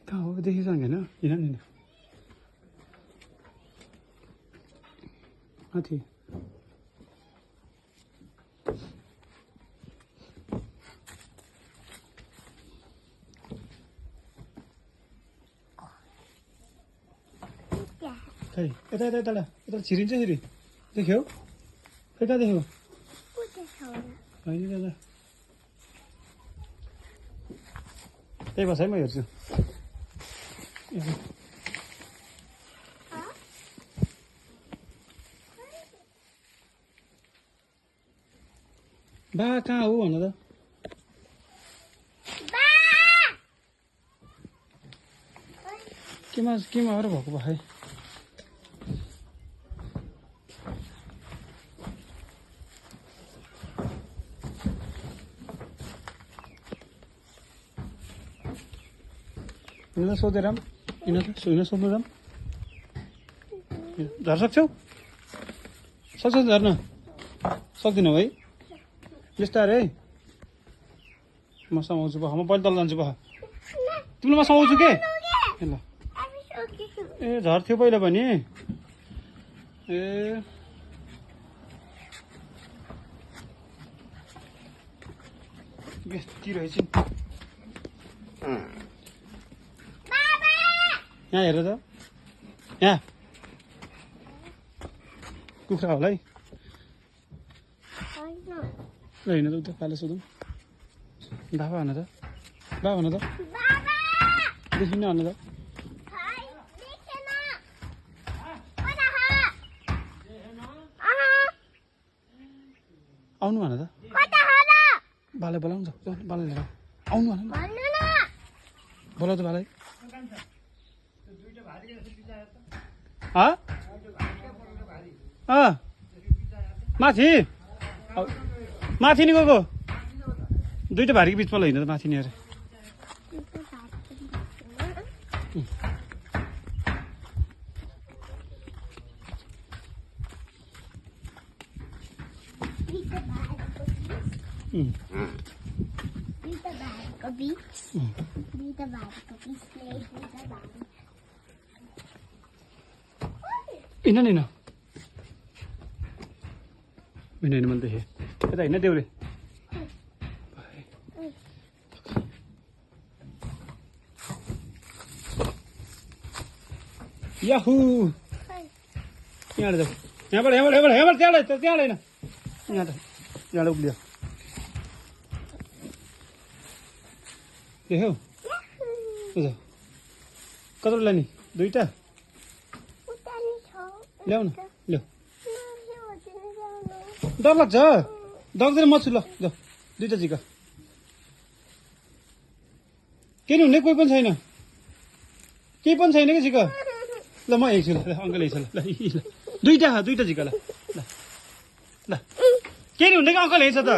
कहाँ हो देखिसकेन हैन हिँड नि माथि खै यता यता यता यता छिरिन्छ फेरि देख्यौ खै कहाँ देख्यौ होइन दादा त्यही बस है म हेर्छु बा कहाँ हो भन त केमा हो र भएको भए यिनीलाई सोधेर यिनीलाई सोध्नु जाऊँ झर्न सक्छौ झर्न सक्दिनौ है बिस्तारै है म समाउँछु म पहिला तल जान्छु तिमीलाई म समाउँछु के ल ए झर्थ्यो पहिला पनि ए बेस्ती रहेछ यहाँ हेर त यहाँ कुखुरा होला है होइन त उता कालो सोधौँ बाबा भन त देखिन भन त आउनु भन त बालाई बोलाउनु छ बालाई लिएर आउनु भन बोलाउ त बालाई माथि नि गएको दुईटा भारीको बिचमा लैन त माथि नि अरे हिँड नि हिँड मैले देखेँ यता हिँड देउरे याहू यहाँ जाऊ यहाँबाट त्यहाँ होइन यहाँ उक्लियो देख्यौ कति लाने दुईटा ल्याउ न ल्याउ डर लाग्छ डक्दैन म छु ल जाऊ दुईटा जिका केही हुने कोही पनि छैन केही पनि छैन कि जिका ल म हेर्छु ल अङ्कल हेर्छु ल दुईटा जिका ल ल केही हुने कि अङ्कल हेर्छ त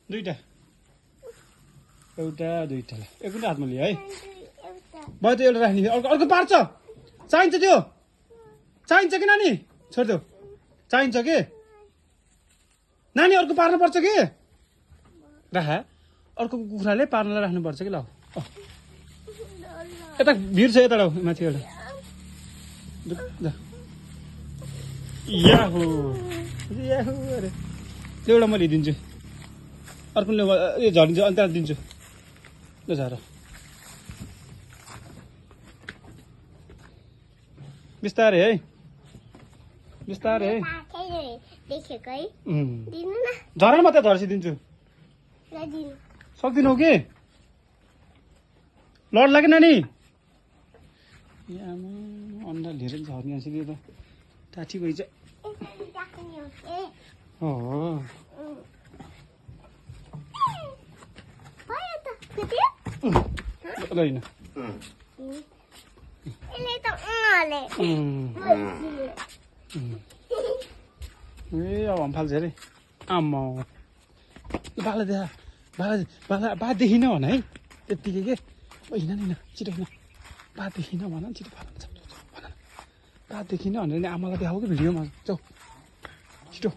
दुईटा एउटा दुईटा ल एउटा हातमा लियो है भयो त एउटा राख्ने अर्को पार्छ चाहिन्छ त्यो चाहिन्छ कि नानी छोडिदेऊ चाहिन्छ कि नानी अर्को पार्नुपर्छ कि राख अर्को कुखुराले पार्नलाई राख्नुपर्छ कि ल यता भिड छ यता माथि एउटा याहु अरे त्यो एउटा म लिइदिन्छु अर्को झरिदिन्छु अन्त दिन्छु ल झर बिस्तारै है झरेर मात्रै झर्सिदिन्छु सक्दिनौ कि लड लाग्यो नानी अन्डा लिएर झर्ने आँसिदियो त टाठी भइन्छ होइन ए अब हम फाल्छ अरे आम्मा बाला देखा बाला देखिन भन है त्यत्तिकै के हिँड हिँड छिटो हिँड बातदेखि न भन छिटो भन भन बातदेखि न भनेर नि आमालाई देखाऊ कि भिडियोमा जाऊ छिटो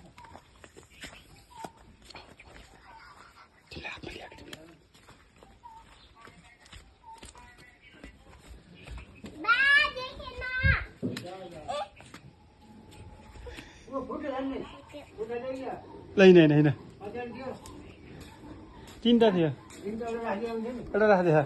तिमीलाई हातमा ल्याएको तिमीलाई ल हिँड हिँड हिँड तिनवटा थियो एउटा राखिदिए